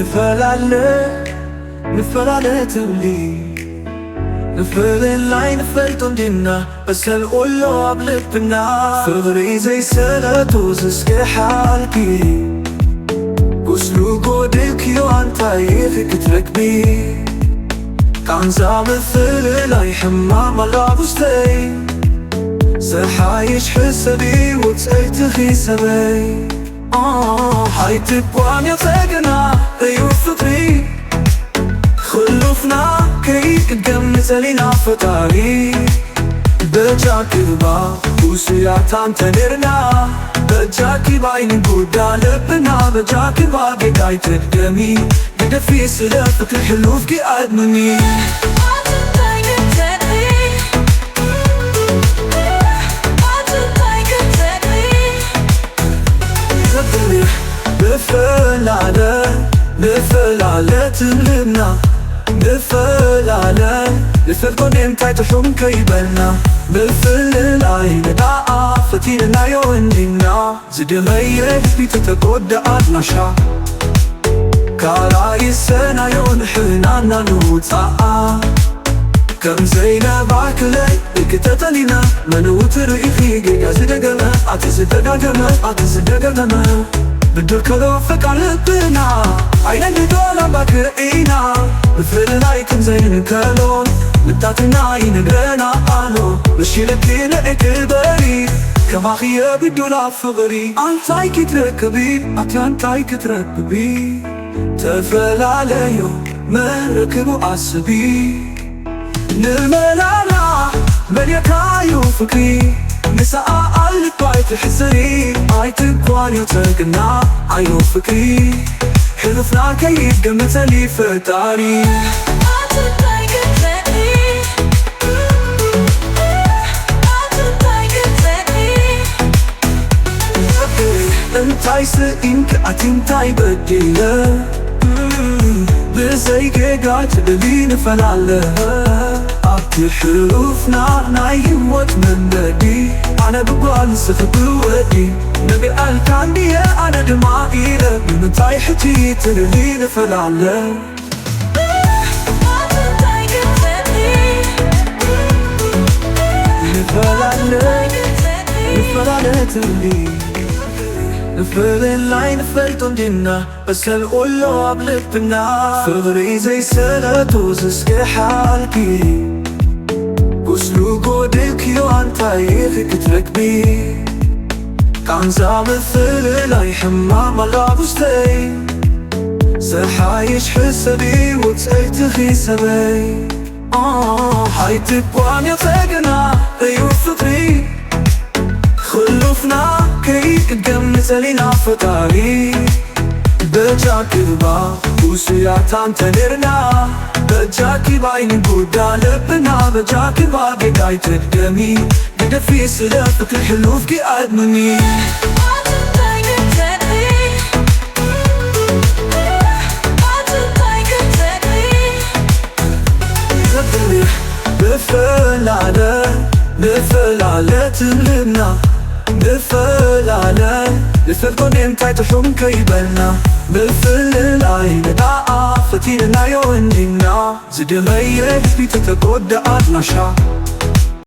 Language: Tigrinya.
ንፈላለ ንፈላለ ትብሊ ንፍልላይ ንፈልጦ እንዲና በሰል ኡሎ ኣብ ልብና ፍቕሪ ዘይሰለቶ ዝስከ ሓልኪ ቁስሉ ጎድልክዮ ኣንታይ ኢኺ ክትረክቢ ቃንዛ ምፍልላይ ሕማም ኣላ ውስተይ ዝሓይሽ ሕሰቢ ውፅእትኺ ሰበይ ኣይትኳን የፀግና እዩ ፍቅሪ ክሉፍና ከይቅደም ንፀሊና ፈጣሪ በጃክባ ውሱያታን ተኔርና በጃኪባ ኣይንጉዳ ልብና በጃክባ ጌጋይ ትደሚ ግደፊ ስለ ፍቅሪ ሕሉፍኪ ኣድምኒ ብፈላለ ንፈላለ ትልምና ንፈላለ ንፈልጦ እንታይ ትሑም ከይበልና ብፍልላይ ንዳኣ ፈቲንናዮ እንዲና ዝደመየ ህዝቢ ተተጎዳ ኣድናሻ ካልኣይ ሰናዮ ንሕናና ንውፃኣ ከም ዘይነባክለይ እክተተሊና መንውት ርኢኺ ጌጋ ዝደገመ ኣቲ ዝደጋገመ ኣቲ ዝደገመ ብድር ከሎ ፈቃር ልብና ኣይነግዶ ላምባክዒና ብፍልላይ ከም ዘይንከሎ ምታትና ይነግረና ኣሎ ምሽልኪ ንእክበሪ ከማኺ የብዱላ ፍቕሪ ኣንታይ ክትረክቢ ኣቲ ኣንታይ ክትረክቢ ተፈላለዮ መርክቡ ኣስቢ ንመላላ መድየካዩ ፍቅሪ ንሰኣ ኣልባይ ትሕስሪ ኣይትኳንዮ ተግና ኣዮ ፍቅሪ ሕሉፍና ከይገምተሊ ፈጣሪ እንታይ ስኢንክ ኣቲ እንታይ በዲለ ብዘይ ጌጋ ትደሊ ንፈላለ ኣብቲ ሕሉፍና ናይ ህይወት መንገዲ ኣነ ብጓል ንስኺ ብወዲ ነቢኣልካ እንድየ ኣነ ድማ ኢለ ብምንታይ ሕጂ ትደሊ ንፈላለ ንፈላለ ንፈላለ ትብሊ ንፍልላይ ንፈልጦ እንዲና በሰል ኡሎ ኣብ ልብና ፍቕሪ ዘይሰለቶ ዝስከ ሓልኪ ቁስሉ ጎድልክዮ ኣንታይ ኢኺ ክትረክቢ ቃንዛ ምፍልላይ ሕማም ኣላ ውስተይ ዝሓይሽ ሕሰቢ ውፅእትኺ ሰበይ ኣይትኳን የፀግና እዩ ፍቕሪ ክሉፍና ከይቅደም ንፀሊና ፈጣሪ በጃክባ ውሱያታን ተኔርና በጃኪባ ኣይንጉዳ ልብና በጃክባ ጌጋይ ትደሚ ግደፊ ስለ ፍቅሪ ሕሉፍኪ ኣድምኒ ብፍላለ ብፍላለ ትልምና ብፍላለ ንፈልጦ እንታይ ትሑም ከይበልና ብፍልላይ ንዳኣ ፈቲንናዮ እንዲና ዝደመየ ህዝቢ ተተጎዳ ኣድናሻ